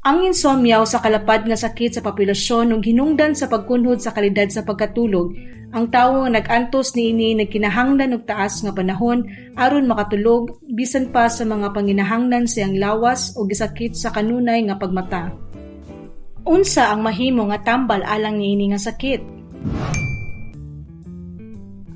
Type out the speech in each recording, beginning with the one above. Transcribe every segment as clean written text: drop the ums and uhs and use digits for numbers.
Ang insomnia usa ka lapad nga sakit sa populasyon ug hinungdan sa pagkunhod sa kalidad sa pagkatulog. Ang tawo nga nag-antos niini nagkinahanglan og taas nga panahon aron makatulog bisan pa sa mga panginahanglan sa iyang lawas o gisakit sa kanunay nga pagmata. Unsa ang mahimo nga tambal alang niini nga sakit?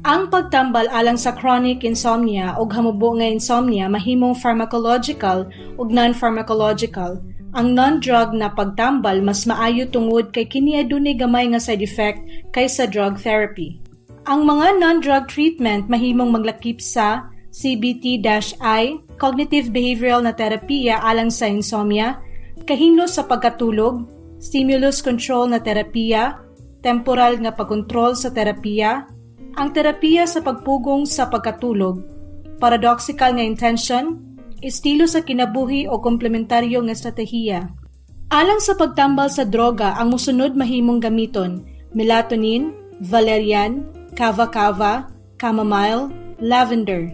Ang pagtambal alang sa chronic insomnia ug hamubo nga insomnia mahimong pharmacological ug non-pharmacological. Ang non-drug na pagtambal mas maayo tungod kay kini adunay gamay nga side effect kaysa drug therapy. Ang mga non-drug treatment mahimong maglakip sa CBT-I, cognitive behavioral na terapiya alang sa insomnia, kahinlos sa pagkatulog, stimulus control na terapiya, temporal nga pagkontrol sa terapiya, ang terapiya sa pagpugong sa pagkatulog, paradoxical nga intention, estilo sa kinabuhi o komplementaryo nga estratehiya. Alang sa pagtambal sa droga, ang mosunod mahimong gamiton: melatonin, valerian, kava-kava, chamomile, lavender.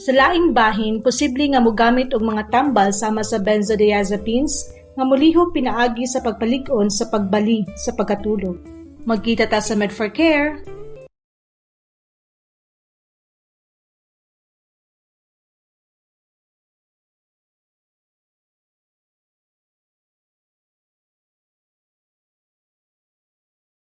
Sa laing bahin, posible nga mogamit og mga tambal sama sa benzodiazepines nga molihok pinaagi sa pagpalig-on sa pagbali sa pagkatulog. Magkita ta sa Med4Care.